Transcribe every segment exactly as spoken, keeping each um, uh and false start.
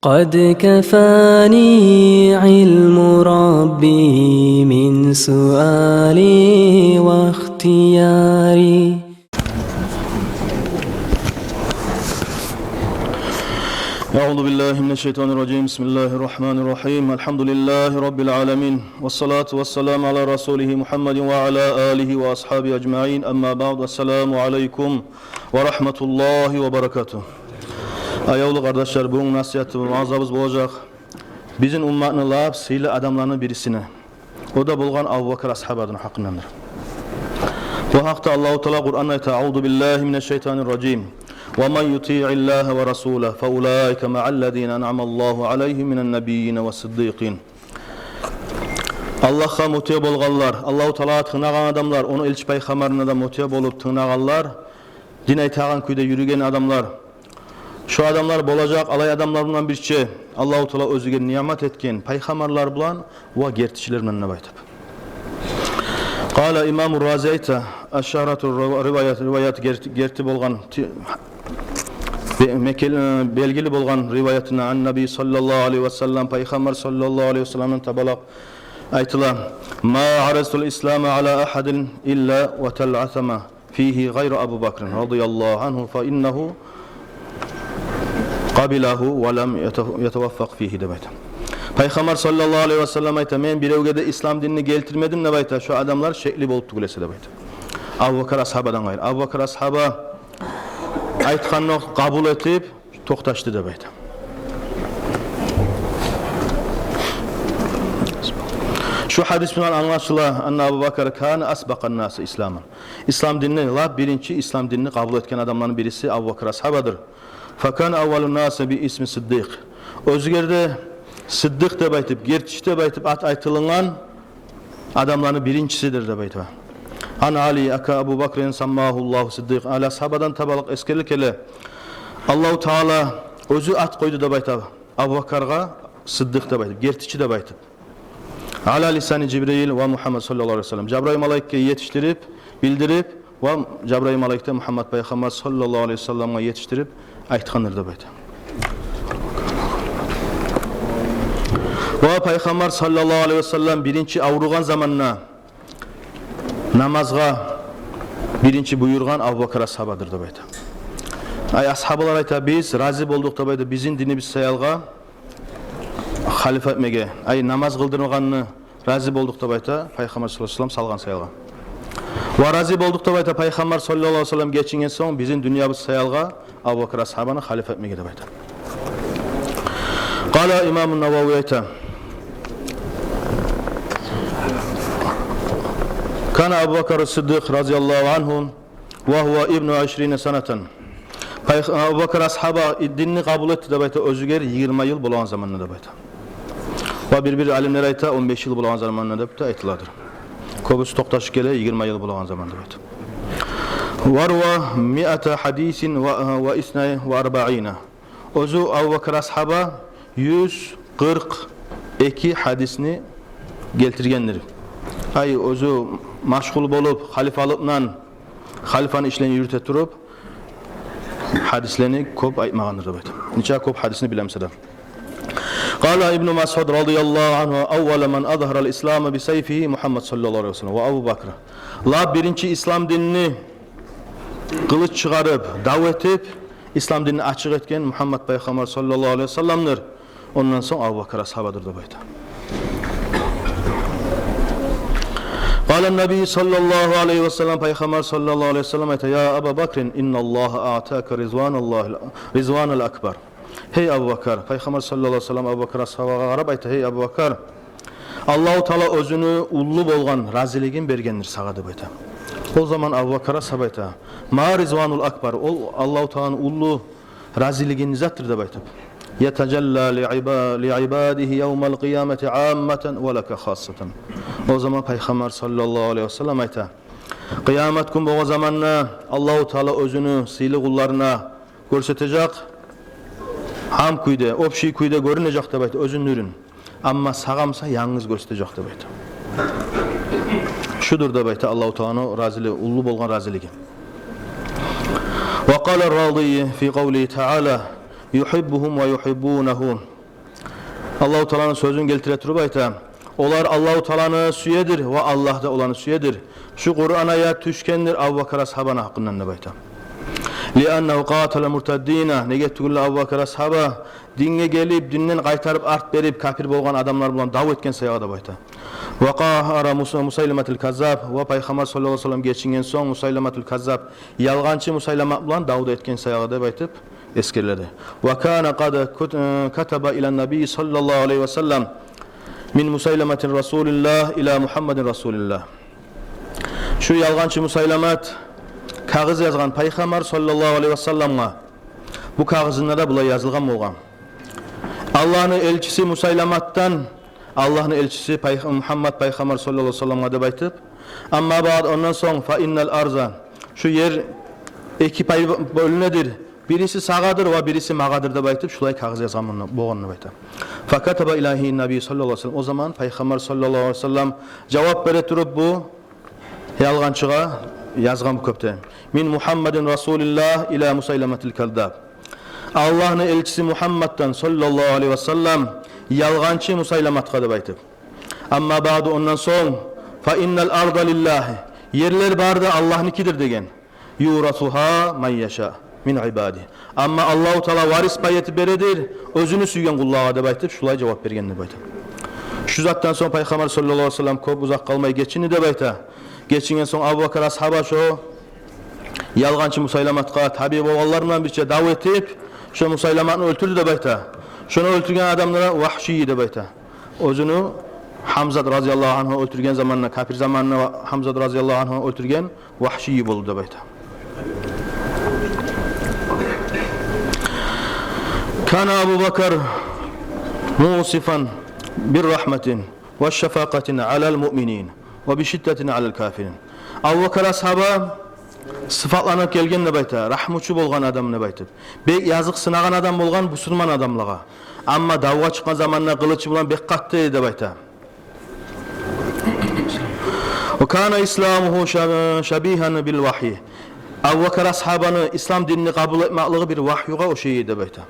قد كفاني علم ربي من سؤالي واختياري. أعوذ بالله من الشيطان الرجيم. بسم الله الرحمن الرحيم. الحمد لله رب العالمين. والصلاة والسلام على رسوله محمد وعلى آله وأصحابه أجمعين. أما بعد. السلام عليكم ورحمة الله وبركاته. Аявлу къардашлар, бугюн насигьатыбыз, ваъзабыз болажакъ бизин умматны лап сыйлы адамларыны бирисине. О да болгъан Абубакар асгьабадын гьакъындандыр. Бу гьакъда Аллагьу Таала Къуранда айта: أعوذ بالله من الشيطان الرجيم. ومن يطع الله ورسوله فأولئك مع الذين أنعم الله عليهم من النبيين والصديقين. Аллагьгъа мутиъ болгъанлар, Аллагьу Таалагъа тынагъан адамлар, ону элчи пайхаммарына да мутиъ болуп тынагъанлар, дин айтагъан кюйде юрюген адамлар, шо адамлар болажакъ алай адамлар булан бирче, Аллагьу Таала оьзюне ниъмат этген пайхаммарлар булан ва гертичилер булан деп айтып. Къала имаму Рази айта: الشهرة الرواية, риваят герти, герти болгъан, ти-, бе-, мекел-, э, белгили болгъан риваятына, عن النبي صلى الله عليه وسلم, пайхаммар саллаллагьу алайгьи васалламдан табалакъ айтыла: ما عرضت الإسلام على أحد إلا وتلعثم فيه غير أبو بكر رضي الله عنه فإنه قبله ولم يتو-, يتوفق فيه, деп айта. Пайхаммар саллаллагьу алайгьи васаллам айта: мен биревге де ислам динни гелтирмедим, деп айта, шо адамлар шекли болуп тюгюл эсе, деп айта, Абубакар асгьабадан къайры. Абубакар асгьаба айтгъанны къабул этип токъташды, деп айта. Шо гьадис булан англашыла: أن أبا بكر كان أسبق الناس إسلاما. Ислам динни, лап биринчи ислам динни къабул этген адамланы бириси Абубакар асгьабадыр. فكان أول الناس باسم الصديق. Оьзюгер де Сыддыкъ деп айтып, гертичи деп айтып ат айтылынгъан адамланы биринчисидир деп айта. عن علي أن أبا بكر سماه الله الصديق. Али асгьабадан табалакъ эсгерилип геле, Аллагьу Таала оьзю ат къойду деп айта Абубакаргъа, Сыддыкъ деп айтып, гертичи деп айтып. على لسان جبريل ومحمد صلى الله عليه وسلم. Жабрайыл малайикге етишдирип, билдирип, ва Жабрайыл малайик де Мугьаммат пайхаммар саллаллагьу алайгьи васалламгъа етишдирип айтгъандыр деп айта. Ва пайхаммар саллаллагьу алайгьи васаллам биринчи авругъан заманда намазгъа биринчи буюргъан Абубакар асгьабадыр деп айта. Ай асгьабалар айта: биз рази болдукъ деп айта бизин динибиз саялгъа халифа этмеге, ай намаз къылдыргъанны рази болдукъ деп айта, пайхаммар саллаллагьу алайгьи васаллам салгъан саялгъа. Ва рази болдукъ деп айта, пайхаммар саллаллагьу алайгьи васаллам гечинген сонг бизин дюньябыз саялгъа Абубакар асгьабаны халифа этмеге деп айта. Къала имаму Нававий айта: كان أبو بكر الصديق رضي الله عنه وهو ابن عشرين سنة. Пайх-, Абубакар асгьаба динни къабул этди деп айта оьзюгер йигирма йыл болагъан заманда деп айта. Ва бир-бир алимлер айта, он беш йыл болагъан заманда деп де айтыладыр. Кёбюсю токъташып геле, йигирма йыл болагъан заманда деп айта. وروى مائة حديث و، واثنين وأربعين. Оьзю Абубакар асгьаба юз къыркъ эки гьадисни гелтиргендир. Ай, оьзю машгъул болуп, халифалыкъдан, халифаны ишлерин юрюте туруп, гьадислени кёп айтмагъандыр деп айта. Нече кёп гьадисни билемесе де. قال ابن مسعود رضي الله عنه: أول من أظهر الإسلام بسيفه محمد صلى الله عليه وسلم وأبو بكر. Лап биринчи ислам динни къылыч чыгъарып, дав этип, ислам динни ачыкъ этген Мугьаммат пайхаммар саллаллагьу алайгьи васалламдыр. Ондан сонг Абубакар асгьабадыр деп айта. قال النبي صلى الله عليه وسلم, пайхаммар саллаллагьу алайгьи васаллам айта: يا أبا بكر إن الله أعطاك رضوان الله، رضوان الأكبر. Гьей Абубакар, пайхаммар саллаллагьу алайгьи васаллам Абубакар асгьабагъа къарап айта: гьей Абубакар, Аллагьу Таала оьзюню уллу болгъан разилигин бергендир сагъа деп айта. Ол заман Абубакар асгьаба айта: ما رضوان الأكبر, ол Аллагьу Тааланы уллу разилиги не затдыр деп айтып. يتجلى لعبا، لعباده يوم القيامة عامة ولك خاصة. О заман пайхаммар саллаллагьу алайгьи васаллам айта: къыямат гюн болгъан заманда Аллагьу Таала оьзюню сыйлы къулларына гёрсетежек, ам кюйде, общий кюйде гёрюнежек деп айта оьзюню нюрюн. Амма сагъа буса янгыз гёрсетежек деп айта. Шудур деп айта Аллагьу Тааланы разили, уллу болгъан разилиги. وقال الراضي في قوله تعالى: يحبهم ويحبونه. Аллагьу Тааланы сёзюн гелтире туруп айта: «Олар Аллагьу Тааланы сюедир ва Аллагь да оланы сюедир». Шу Къуран аят тюшгендир Абубакар асгьабаны гьакъындан деп айта. «Лианнагьу къатала муртаддина», неге тюгюл Абубакар асгьаба динге гелип, динден къайтарып, арт берип, капир болгъан адамлар булан дав этген саягъы деп айта. «Ва къагьара Мус-, Мусайламатул Каззаб», ва Пайхаммар саллаллагьу алайгьи ва саллам гечинген сонг Мусайламатул Каззаб, ялгъанчы Мусайлама булан дав да этген саягъы деп айтып эсгериледи. «Ва кана къад кут-, э, катаба илан набий саллаллагьу алайгьи ва саллам мин Мусайламатин расулиллагь ила Мухаммадин расулиллагь». Шу ялгъанчы Мусайламат кагъыз язгъан Пайхаммар саллаллагьу алайгьи ва салламгъа. Бу кагъызында да булай язылгъан болгъан: «Аллагьны элчиси Мусайламатдан Аллагьны элчиси Пай-, Мухаммад Пайхаммар саллаллагьу алайгьи ва салламгъа», деп айтып. «Амма баъд, ондан сонг, фа иннал арза, шу ер эки пай бёлюнедир, бириси сагъадыр ва бириси магъадыр», деп айтып, шулай кагъыз язгъан болгъан деп айта. «Фа катаба илайгьи набий саллаллагьу алайгьи ва саллам». О заман Пайхаммар саллаллагьу алайгьи ва саллам жавап бере туруп бу ялгъанчыгъа язгъан бу кёпде: «Мин Мухаммадин расулиллагь ила Мусайламатил Каззаб». Аллагьны элчиси Мухаммаддан саллаллагьу алайгьи ва саллам ялгъанчы Мусайламатгъа деп айтып. «Амма баъду, ондан сонг, фа иннал арда лиллагьи, ерлер бары да Аллагьныкидир», деген. «Юрасугьа ман яша мин ибади». Амма Аллагьу Таала варис пай этип бередир оьзюню сюйген къуллагъа деп айтып, шулай жавап берген деп айта. Шу затдан сонг Пайхаммар саллаллагьу алайгьи ва саллам кёп узакъ къалмай гечинди деп айта. Гечинген сонг Абубакар асгьаба шо ялгъанчы Мусайламатгъа табиъ болгъанлар булан бирче дав этип, шо Мусайламатны оьлтюрдю деп айта. Шону оьлтюрген адамлар Вагьший деп айта. Оьзюню Гьамзат разияллагьу ангьу оьлтюрген заманда, капир заманда Гьамзат разияллагьу ангьу оьлтюрген Вагьший болду деп айта. «Кана Абу Бакр мусифан бир рагьматин ва шафакъатин алал муъминин ва бишиддатин алал кафирин». Абубакар асгьаба сыфатланып гелген деп айта, рагьмучу болгъан адам деп айтып. Бек языкъсынагъан адам болгъан бусурман адамлагъа. Амма давгъа чыкъгъан заманда къылычы булан бек къатты эди деп айта. «Ва кана исламугьу ша-, шабигьан бил вагьйи». Абубакар асгьабаны ислам динни къабул этмеклиги бир вагьюгъа ошай эди деп айта.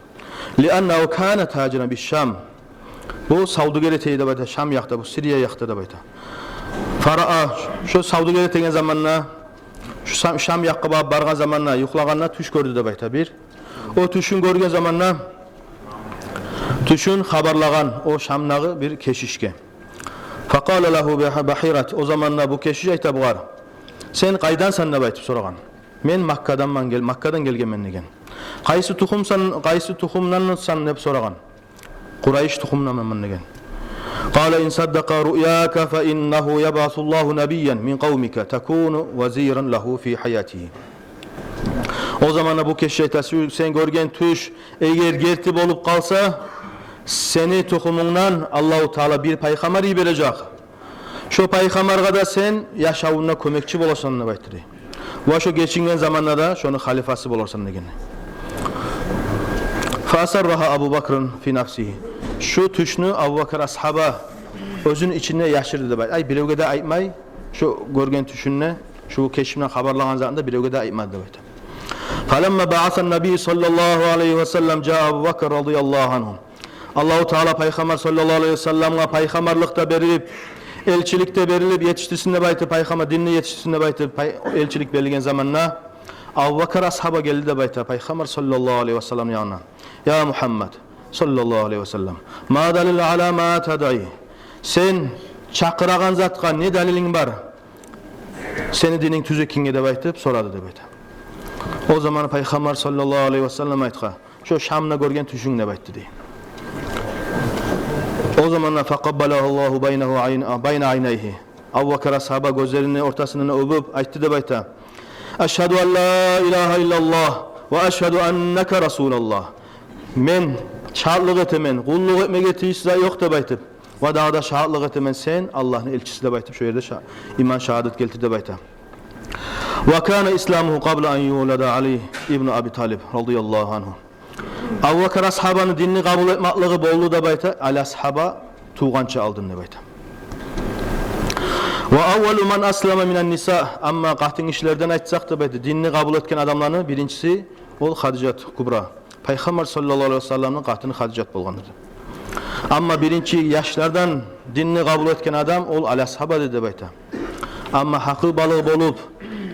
«Лианнагьу кана тажиран биш Шам». Бу савдюгер эте эди деп айта, Шам якъда, бу Сирия якъда деп айта. «Фараа», шо савдюгер этеген заманда, шо Шам, Шам якъгъа барып баргъан заманда, юхлагъанда тюш гёрдю деп айта бир. О тюшюн гёрген заманда, тюшюн хабарлагъан о Шамдагъы бир кешишге. «Факъала лагьу бахират». О заманда бу кешиш айта бугъар: «Сен къайдансан?» — деп айтып сорагъан. «Мен Маккаданман, гел-, Маккадан гелгенмен», — деген. «Къайсы тухумсан, къайсы тухумдансан?» — деп сорагъан. «Къурайыш тухумданман», — деген. «Къала ин саддакъа руъяка фа иннагьу ябъасуллагьу набиян мин къавмика такуну вазиран лагьу фи гьаятигьи». О заманда бу кешиш айта: «Сен гёрген тюш эгер герти болуп къалса, сени тухумунгдан Аллагьу Таала бир пайхаммар йибережек. Шо пайхаммаргъа да сен яшавунда кёмекчи боласан», — деп айтды дей. «Ва шо гечинген заманда да шону халифасы боларсан», — деген. «Фа асаррагьа Абу Бакрин фи нафсигьи». Шо тюшню Абубакар асгьаба оьзюню ичинде яшырды деп айта. Ай, биревге де айтмай, шо гёрген тюшюн де, шо кешишин хабарлагъан затын да биревге де айтмады деп айта. «Фаламма баъасан набий саллаллагьу алайгьи ва саллам жаа Абу Бакр радияллагьу ангьу». Аллагьу Таала Пайхаммар саллаллагьу алайгьи ва салламгъа пайхаммарлыкъ да берилип, элчилик де берилип, етишдирсин деп айтып, пайхаммар динни етишдирсин деп айтып, пай-, элчилик берилген заманда Абубакар асгьаба гелди деп айта Пайхаммар саллаллагьу алайгьи ва саллам янына. «Я Мухаммад саллаллагьу алайгьи ва саллам, ма далил ала ма тадъи? Сен чакъырагъан затгъа не далилинг бар? Сени дининг тюз экенге», — деп айтып сорады деп айта. О заман Пайхаммар саллаллагьу алайгьи ва саллам айтгъан: «Шо Шамда гёрген тюшюнг», — деп айтды дей. О заманда «факъаббалагьуллагьу байнагьу айн-, а, байна айнайгьи». Абубакар асгьаба гёзлерини ортасындан оьбюп айтды деп айта: «Ашгьаду ан ла илагьа иллаллагь ва ашгьаду аннака расулаллагь». Мен шагьатлыкъ этемен, къуллукъ этмеге тийишли зат ёкъ деп айтып, ва дагъы да шагьатлыкъ этемен, сен Аллагьны элчиси деп айтып, шо ерде ша-, иман шагьадат гелтирди деп айта. «Ва кана исламугьу къабла ан ювлада Али ибну Аби Талиб радияллагьу ангьу». Абубакар асгьабаны динни къабул этмеклиги болду деп айта Али асгьаба тувгъанча алдын деп айта. «Ва аввалу ман аслама минан ниса». Амма къатынгишилерден айтсакъ деп айта, динни къабул этген адамланы биринчиси ол Хадижат Кубра, Пайхаммар саллаллагьу алайгьи ва салламны къатыны Хадижат болгъандыр. Амма биринчи яшлардан динни къабул этген адам ол Али асгьаба эди деп айта. Амма гьакъылбалыкъ болуп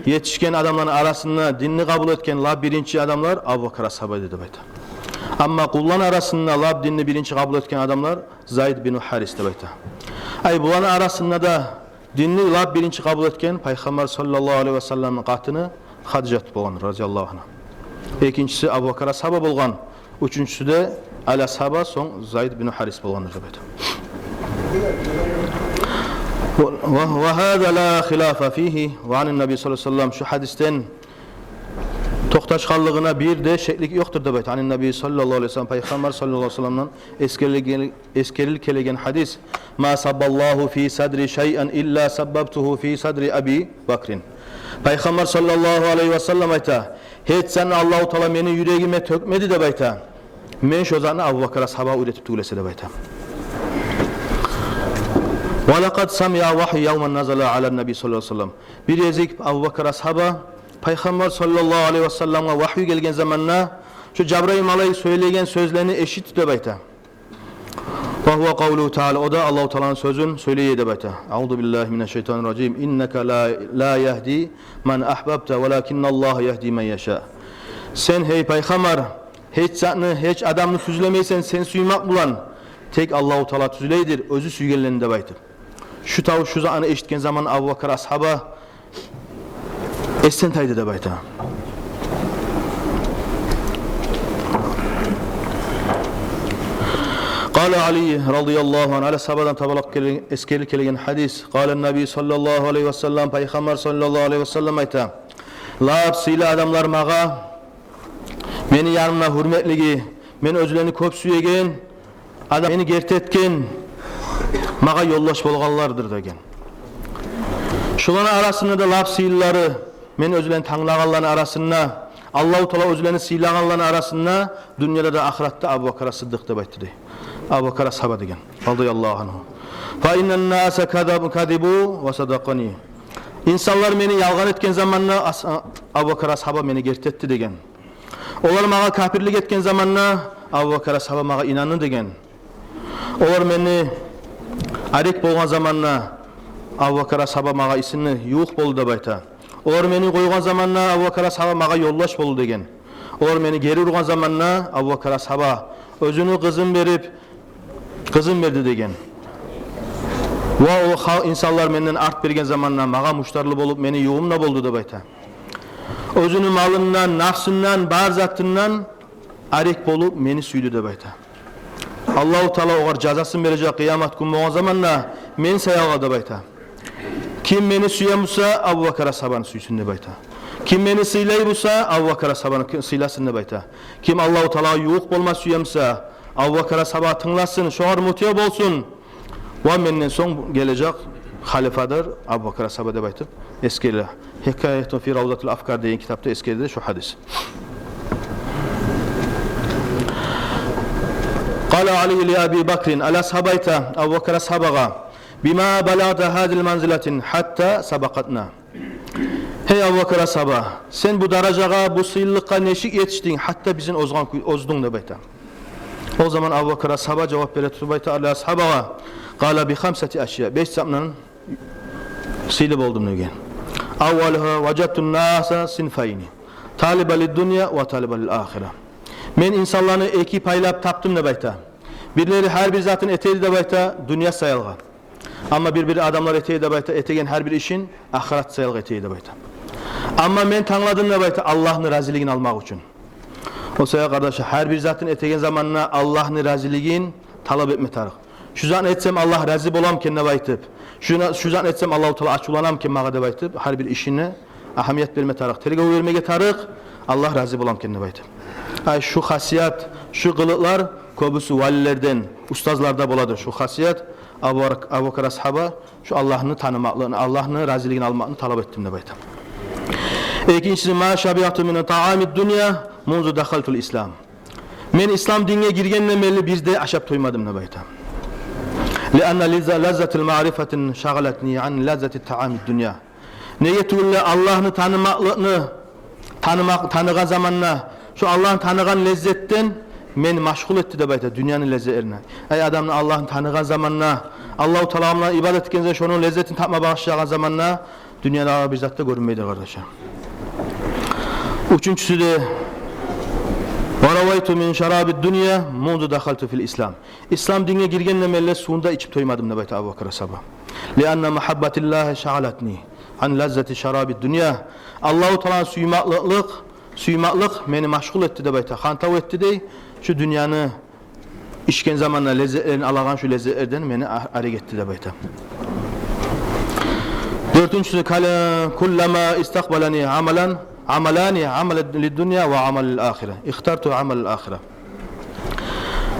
етишген адамланы арасында динни къабул этген лап биринчи адамлар Абубакар асгьаба эди деп айта. Амма къулланы арасында лап динни биринчи къабул этген адамлар Зайд бин Гьарис деп айта. Ай, буланы арасында да динни лап биринчи къабул этген Пайхаммар саллаллагьу алайгьи васалламны къатыны Хадижат болгъан, разияллагьу ангьа. Экинчиси Абубакар асгьаба болгъан, уьчюнчюсю де Али асгьаба, сонг Зайд бин Гьарис болгъандыр деп айта. Ва, ва, ва гьаза ла хилафа фигьи ва анин наби саллаллагьу алайгьи васаллам. Шу гьадисден токъташгъанлыгъына бир де шеклик ёкъдур деп айта. Анин наби саллаллагьу алайгьи васаллам, Пайхаммар саллаллагьу алайгьи васалламдан эсгерилген, эсгерилип гелеген гьадис: «Ма саббаллагьу фи садри шайъан илла саббабтугьу фи садри Аби Бакрин». Пайхаммар саллаллагьу алайгьи васаллам айта: «Гьеч затны Аллагьу Таала мени юрегиме тёкмеди, — деп айта, — мен шо затны Абубакар асгьабагъа уьйретип тюгюл эсе», — деп айта. «Ва лакъад самиъа вагьйу явман назала алан наби саллаллагьу алайгьи васаллам». Бир гезик Абубакар асгьаба Пайхаммар саллаллагьу алайгьи васалламгъа вагьйу гелген заманда, шо Жабраил малайик сёйлеген сёзлени эшитди деп айта. «Ва гьува къавлугьу таала», о да Аллагьу Тааланы сёзюн сёйлей деп айта. «Аузу биллагьи минаш шайтанир ражим. Иннака ла, ла ягьди ман агьбабта, валакинналлагьа ягьди ман яша». Сен, гьей Пайхаммар, гьеч затны, гьеч адамны сюзлемейсен сен сюймек булан, тек Аллагьу Таала тюзлейдир оьзю сюйгенлени деп айтып. Шу тавуш, шу затны эшитген заман Абубакар асгьаба эсден тайды деп айта. Къала Али радияллагьу ангьу, Али асгьабадан табалакъ геле-, эсгерилип гелеген гьадис. Къала наби саллаллагьу алайгьи васаллам, Пайхаммар саллаллагьу алайгьи васаллам айта: «Лап сыйлы адамлар магъа, мени янымда гьюрметлиги, мен оьзлени кёп сюеген адам, мени герти этген, магъа ёлдаш болгъанлардыр», — деген. Шуланы арасында да лап сыйлылары, мен оьзлени танглагъанланы арасында, Аллагьу Таала оьзлени сыйлагъанланы арасында дюньяда да, ахыратда Абубакар Сыддыкъ деп айтды дей. Абубакар асгьаба деген, радияллагьу ангьу. «Фа иннан наса казабу, казибу ва садакъани». Инсанлар мени ялгъан этген заманда ас-, Абубакар асгьаба мени герти этди деген. Олар магъа капирлик этген заманда Абубакар асгьаба магъа инанды деген. Олар мени арек болгъан заманда Абубакар асгьаба магъа исинди, ювукъ болду деп айта. Олар мени къойгъан заманда Абубакар асгьаба магъа ёлдаш болду деген. Олар мени гери ургъан заманда Абубакар асгьаба оьзюню къызын берип, къызын берди деген. Ва о хал-, инсанлар менден арт берген заманда магъа муштарлы болуп, мени ювугъум да болду деп айта. Оьзюню малындан, нафсындан, бар затындан арек болуп, мени сюйдю деп айта. Аллагьу Таала огъар жазасын бережек къыямат гюн болгъан заманда мен саялгъа деп айта. Ким мени сюе буса, Абубакар асгьабаны сюйсюн деп айта. Ким мени сыйлай буса, Абубакар асгьабаны ки-, сыйласын деп айта. Ким Аллагьу Таалагъа ювукъ болма сюе буса, Абубакар асгьабагъа тынгласын, шогъар мутиъ болсун. Ва менден сонг гележек халифадыр Абубакар асгьаба деп айтып эсгериле. «Хикаятун фи равзатил афкар» деген китапда эсгериле шу гьадис. Къала Али ли Аби Бакрин, Али асгьаба айта Абубакар асгьабагъа: «Бима балагъта гьазигьил манзилати хьатта сабакъатна». Гьей Абубакар асгьаба, сен бу даражагъа, бу сыйлылыкъгъа нечик етишдинг, гьатта бизин озгъан кю-, оздунг деп айта. О заман Абубакар асгьаба жавап бере туруп айта Али асгьабагъа: «Къала би хамсати ашя». Беш затдан сыйлы болдум деген. «Аввалугьа, важадтун наса синфайни, талибан лиддунья ва талибан лил ахира». Мен инсанланы эки пайлап тапдым деп айта. Бирлери гьар бир затын этеди деп айта дюнья саялгъа. Амма бир-бир адамлар этеди деп айта, этеген гьар бир ишин ахырат саялгъа этеди деп айта. Амма мен тангладым деп айта Аллагьны разилигин алмакъ учун. О саялы, къардашлар, гьар бир затын этеген заманда Аллагьны разилигин талап этме тарыкъ. Шу затны этсем Аллагь рази боламы экен деп айтып, шуна, шу затны этсем Аллагьу Таала ачувланамы экен магъа деп айтып, гьар бир ишине агьамият берме тарыкъ, тергев бермеге тарыкъ, Аллагь рази боламы экен деп айтып. Ай, шу хасият, шу къылыкълар кёбюсю валилерден, устазларда боладыр шу хасият. Абу-, Абубакар асгьаба шу Аллагьны танымакълыгъын, Аллагьны разилигин алмакъны талап этдим деп айта. Экинчиси: «Ма шабиъту мин таъамид дунья мунзу дахалтул ислам». Мен ислам динге гиргенден берли бир де ашап тоймадым деп айта. «Лианна лиза-, лаззатил маърифати шагъалатни ан лаззати таъамид дунья». Неге тюгюл де Аллагьны танымакълыкъны, танымакъ-, таныгъан заманда шу Аллагьны таныгъан леззетден мени машгъул этди деп айта дюньяны леззетлерине. Ай, адамны Аллагьны таныгъан заманда, Аллагьу Таала булан ибадат этген заманда, шону леззетин татма багъышлайгъан заманда дюньяда бир зат да гёрюнмейди, къардашлар. Уьчюнчюсю де: «Ва равайту мин шараби дунья мунзу дахалту фил ислам». Ислам динге гиргенден берли сувун да ичип тоймадым деп айта Абубакр асгьаба. «Лианна махаббаталлагьи шагъалатни ан лаззати шараби дунья». Аллагьу Тааланы сюймеклик, сюймеклик мени машгъул этди деп айта, хантав этди дей, шу дюньяны ичген заманда леззетлерин алагъан шу леззетлерден мени а-, арек этди деп айта. Дёртюнчюсю: «Кал-, куллама истакъбалани амалан, амалани, амалан лиддунья ва амалан лил ахира, ихтарту амалал ахира».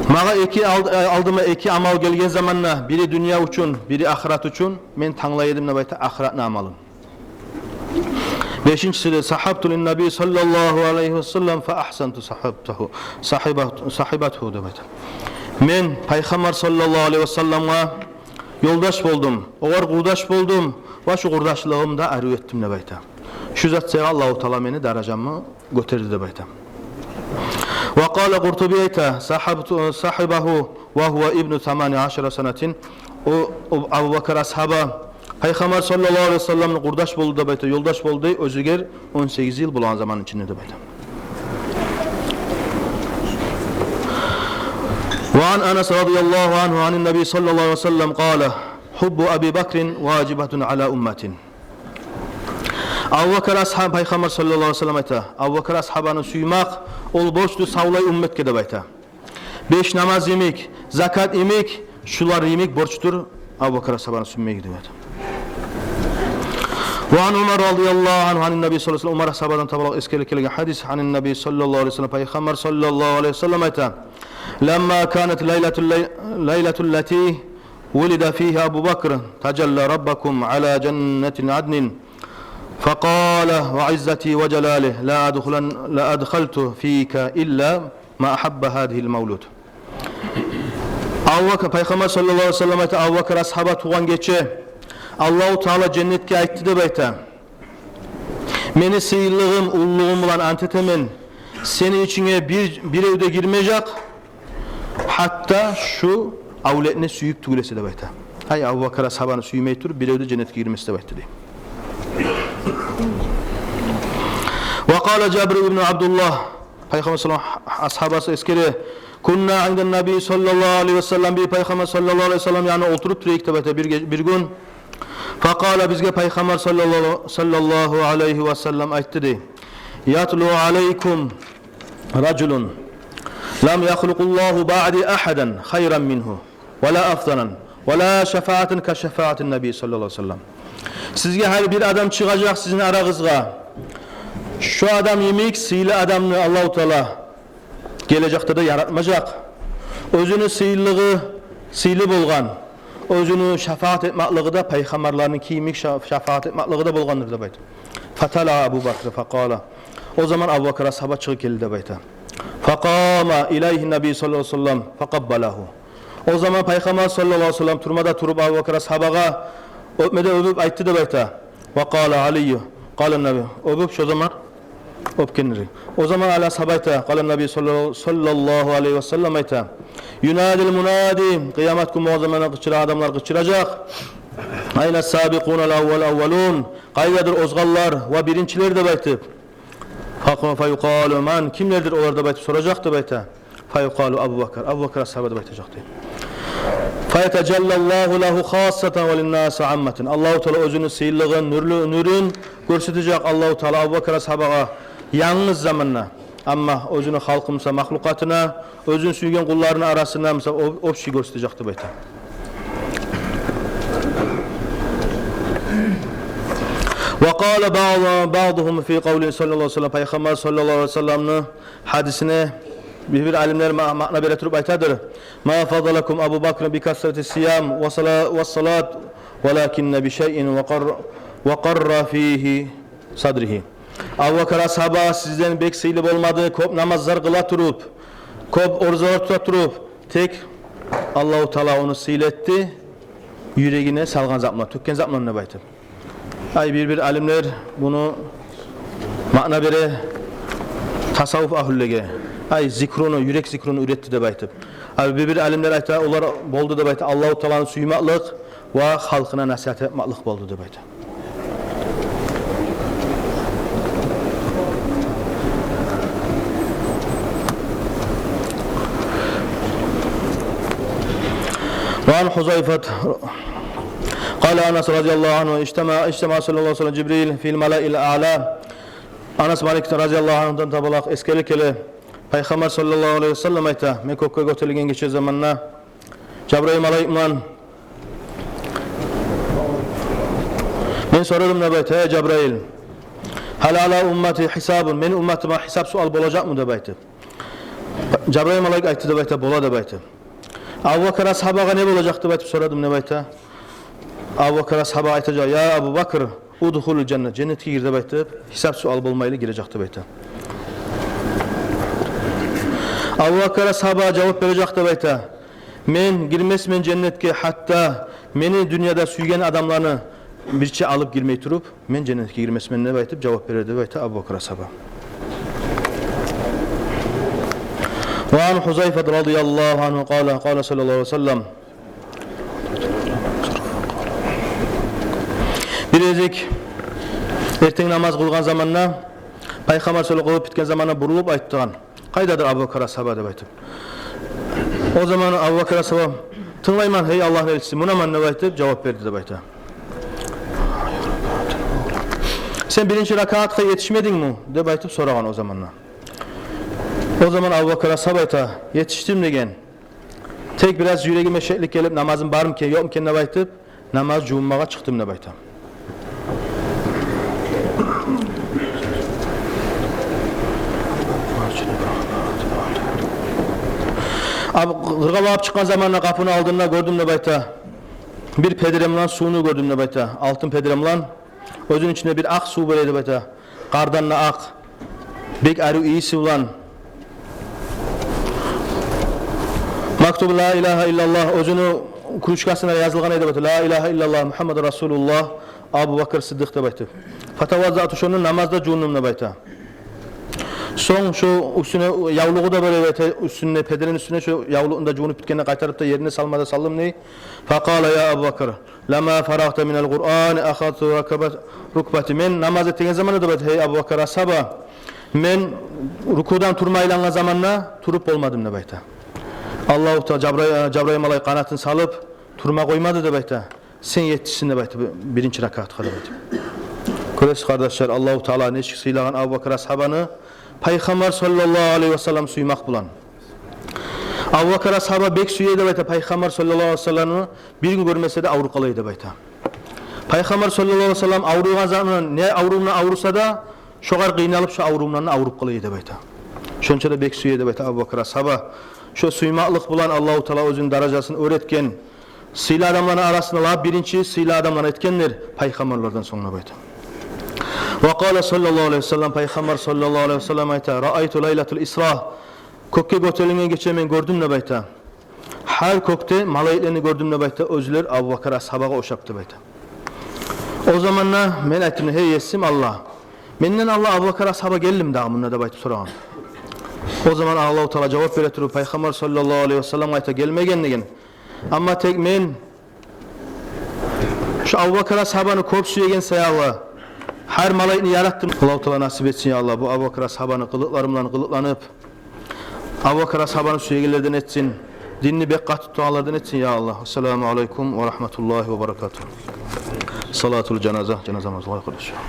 Магъа эки ал-, алдыма эки амал гелген заманда, бири дюнья учун, бири ахырат учун, мен танглай эдим деп айта ахыратны амалын. Бешинчиси де: «Сахабту лин наби саллаллагьу алайгьи ва саллам фа ахсанту сахабтагьу, сахибат-, сахибатгьу» деп айта. Мен Пайхаммар саллаллагьу алайгьи ва салламгъа ёлдаш болдум, огъар къурдаш болдум ва шу къурдашлыгъымны да арив этдим деп айта. Шу зат саялы Аллагьу Таала мени даражамны гётерди деп айта. Ва къала Къуртуби айта: «Сахабту, сахибагьу ва гьува ибну самани ашара санатин». О, о Абубакр асгьаба Пайхаммар саллаллагьу алайгьи ва салламны къурдаш болду деп айта, ёлдаш болду дей, оьзюгер он сегиз йыл болагъан заманны ичинде деп айта. Ва ан Анас радияллагьу ангьу анин наби саллаллагьу алайгьи ва саллам къала: «Гьуббу Аби Бакрин важибатун ала уммати». Абубакр асгьаб, Пайхаммар саллаллагьу алайгьи ва саллам айта, Абубакр асгьабаны сюймек, ол борчдур савлай умметге деп айта. Беш намаз йимик, закат йимик, шулар йимик борчдур Абубакр асгьабаны сюймеги деп айта. Ва ан Умар радияллагьу ангьу анин наби саллаллагьу алайгьи ва саллам, Умар асгьабадан табалакъ эсгерилип гелген гьадис, анин наби саллаллагьу алайгьи ва саллам, Пайхаммар саллаллагьу алайгьи ва саллам айта: «Ламма канат лайлатул лай-, лайлатул лати вулида фигьи Абу Бакр, тажалла раббукум ала жаннати аднин, факъала: ва иззати ва жалали, ла адхулан-, ла адхалту фика илла ма ахабба гьазигьил мавлуд». Абубакр, Пайхаммар саллаллагьу алайгьи ва саллам айта, Абубакр асгьаба тувгъан гече Аллагьу Таала женнетге айтды деп айта: «Мени сыйлылыгъым, уллулугъум булан ант этемен, сени ичинге бир, бирев де гирмежек, гьатта шу авлетни сююп тюгюл эсе», — деп айта. Ай, Абубакр асгьабаны сюймей туруп, бирев де женнетге гирмес деп айтды дей. Ва къала Жабир ибну Абдуллагь, Пайхаммар саллаллагьу алайгьи ва саллам асгьабасы эсгере: «Кунна индан наби саллаллагьу алайгьи ва саллам», биз Пайхаммар саллаллагьу алайгьи ва саллам янында олтуруп тура эдик деп айта бир ге-, бир гюн. Факъала, бизге Пайхаммар саллаллагьу, саллаллагьу алайгьи ва саллам айтды дей: «Ятлу алайкум ражулун лам яхлукъуллагьу баъди ахадан хайран мингьу, ва ла афзалан, ва ла шафаатан ка шафаатин наби саллаллагьу алайгьи ва саллам». Сизге гьали бир адам чыгъажакъ сизин арагъызгъа. Шо адам йимик сыйлы адамны Аллагьу Таала гележекде де яратмажакъ. Оьзюню сыйлылыгъы сыйлы болгъан, оьзюню шафаат этмеклиги де пайхаммарларныки йимик ша-, шафаат этмеклиги де болгъандыр деп айта. Фатала Абу Бакр факъала. О заман Абу Бакр асгьаба чыгъып гелди деп айта. Факъама илайгьи наби саллаллагьу алайгьи ва саллам факъаббалагьу. О заман Пайхаммар саллаллагьу алайгьи ва саллам турма да туруп Абу Бакр асгьабагъа оьпме де оьпюп айтды деп айта. Ва къала Алийю, къала наби. Оьпюп шо заман оьпгенлери. О заман Али асгьаба айта, къала наби салла-, саллаллагьу алайгьи ва саллам айта: «Юнадил мунади», къыямат гюн болгъан заманда къычырагъан адамлар къычыражакъ: «Айна сабикъуна ал-аввал-аввалун?» Къайдадыр озгъанлар ва биринчилер деп айтып. Факъу-, фаюкъалу ман, кимлердир олар деп айтып соражакъ деп айта. Фаюкъалу Абу Бакр, Абу Бакр асгьаба деп айтажакъ дей. Фаятажаллаллагьу лагьу хассатан ва линнаси амматан. Аллагьу Таала оьзюню сыйлылыгъын, нюрлю-, нюрюн гёрсетежек Аллагьу Таала Абу Бакр асгьабагъа янгыз заманда. Амма оьзюню халкъы буса махлукъатына, оьзюню сюйген къулларыны арасына буса об-, общий гёрсетежек деп айта. Ва къала баъду-, баъдугьум фи къавлигьи саллаллагьу алайгьи ва саллам. Пайхаммар саллаллагьу алайгьи ва салламны гьадисине бир-бир алимлер ма-, маъна бере туруп айтадыр: «Ма фадалакум Абу Бакр би касрати сиям ва сала-, ва салат, валакинна би шайин ва къар-, ва къарра фигьи садригьи». Абу Бакр асгьаба сизден бек сыйлы болмады, кёп намазлар къыла туруп, кёп оразалар тута туруп, тек Аллагьу Таала ону сыйлы этди, юрегине салгъан затман, тёкген затман деп айтып. Ай, бир-бир алимлер муну маъна бере тасаввуф агьлюлеге. Ай, зикруну, юрек зикруну уьйретди деп айтып. Ай, бир-бир алимлер айта, олар болду деп айта, Аллагьу Тааланы сюймеклик ва халкъына насигьат этмеклик болду деп айта. وعن حذيفة قال أنس رضي الله عنه: اجتمع، اجتمع صلى الله عليه وسلم جبريل في الملأ الأعلى. Анас Малик разияллагьу ангьудан табалакъ эсгерилип геле, Пайхаммар саллаллагьу алайгьи васаллам айта: «Мен кёкге гётерилген гече заманда Жабрайыл малайик булан мен сорадым деп айта: "Эй Жабрайыл, гьал ала уммати гьисабун? Мени умматыма гьисап-суал болажакъмы?" - деп айтып. Жабрайыл малайик айтды деп айта: "Бола", - деп айтып. "Абубакар асгьабагъа не болажакъ?" - деп айтып сорадым деп айта. Абубакар асгьаба айтажакъ: "Я Абубакр, удхулил жанна, женнетге гир", - деп айтып, гьисап-суал болмайлы гирежек деп айта. Абубакар асгьаба жавап бережек деп айта: "Мен гирмесмен женнетге, гьатта мени дюньяда сюйген адамланы бирче алып гирмей туруп, мен женнетге гирмесмен", - деп айтып жавап бере деп айта Абубакар асгьаба. وعن حذيفة رضي الله عنه قال: قال صلى الله عليه وسلم. Бир гезик эртен намаз къылгъан заманда, Пайхаммар саллаллагьу алайгьи васаллам къылып битген заманда бурулуп айтгъан: "Къайдадыр Абубакар асгьаба?" - деп айтып. О заман Абубакар асгьаба: "Тынглайман, гьей Аллагьны элчиси, мунаман", - деп айтып жавап берди деп айта. "Сен биринчи ракаатгъа етишмедингми?" - деп айтып сорагъан о заманда. О заман Абубакар асгьаба айта: "Етишдим", - деген. "Тек бираз юрегиме шеклик гелип, намазым бармы экен, ёкъму экен деп айтып, намаз жувунмагъа чыкъдым", - деп айта. Аб-, къыргъа багъып чыкъгъан заманда къапуну алдында гёрдюм деп айта. Бир педре булан сувну гёрдюм деп айта. Алтын педре булан. Оьзюню ичинде бир акъ сув бар эди деп айта. Къардан да акъ. Бек арив ийиси булан. Мактуб ла илагьа иллаллагь, оьзюню кружкасына язылгъан эди деп айта: "Ла илагьа иллаллагь, Мугьаммаду расулуллагь, Абубакр Сыддыкъ", - деп айтып. Фатаваззаъту, шонда намазда жувундум деп айта. Сонг шо уьстюне явлугъу да бар эди деп айта, уьстюнде, педрени уьстюне, шо явлугъун да жувунуп битгенде къайтарып да ерине салма да салдым дей. Факъала: "Я Абубакр, лама фарагъта минал Къуръани ахазту рукбат-, рукбати". Мен намаз этеген заманда деп айта, гьей Абубакар асгьаба, мен рукудан турма айлангъан заманда туруп болмадым деп айта. Аллагьу Таала, Жабрай-, Жабрайыл малайик къанатын салып, турма къоймады деп айта. "Сен етишсин", - деп айтып, биринчи ракаатгъа деп айтып. Гёресиз, къардашлар, Аллагьу Таала нечик сыйлагъан Абубакар асгьабаны Пайхаммар саллаллагьу алайгьи васаллам сюймек булан. Абубакар асгьаба бек сюе деп айта Пайхаммар саллаллагьу алайгьи васалламны, бир гюн гёрмесе де авруп къала эди деп айта. Пайхаммар саллаллагьу алайгьи васаллам авруйгъан заман, не аврувундан авруса да, шогъар къыйналып, шо аврувундан авруп къала эди деп айта. Шонча да бек сюе деп айта Абубакар асгьаба. Шо сюймеклик булан Аллагьу Таала оьзюню даражасын оьр этген. Сыйлы адамланы арасында лап биринчи сыйлы адамланы этгендир, пайхаммарлардан сонг деп айта. Ва къала саллаллагьу алайгьи васаллам, Пайхаммар саллаллагьу алайгьи васаллам айта: "Раайту лайлатал Исра". Кёкге гётерилген гече мен гёрдюм деп айта. Гьар кёкде малайиклени гёрдюм деп айта, оьзлер Абубакар асгьабагъа ошап деп айта. О заманда мен айтдым: "Гьей Есим Аллагь, менден алда Абубакар асгьаба гелдими дагъы мунда?" - деп айтып сорагъан. О заман Аллагьу Таала жавап бере туруп, Пайхаммар саллаллагьу алайгьи васалламгъа айта: "Гелмеген", - деген. Амма тек мен шо Абубакар асгьабаны кёп сюеген саялы, гьар малайикни яратдым. Аллагьу Таала насип этсин, я Аллагь, бу Абубакар асгьабаны къылыкълары булан къылыкъланып, Абубакар асгьабаны сюегенлерден этсин, динни бек къатты тутагъанлардан этсин, я Аллагь. Ассаламу алайкум ва рагьматуллагьи ва баракатугь. Салатул жаназа, жаназа намазы къылайыкъ, къардашлар.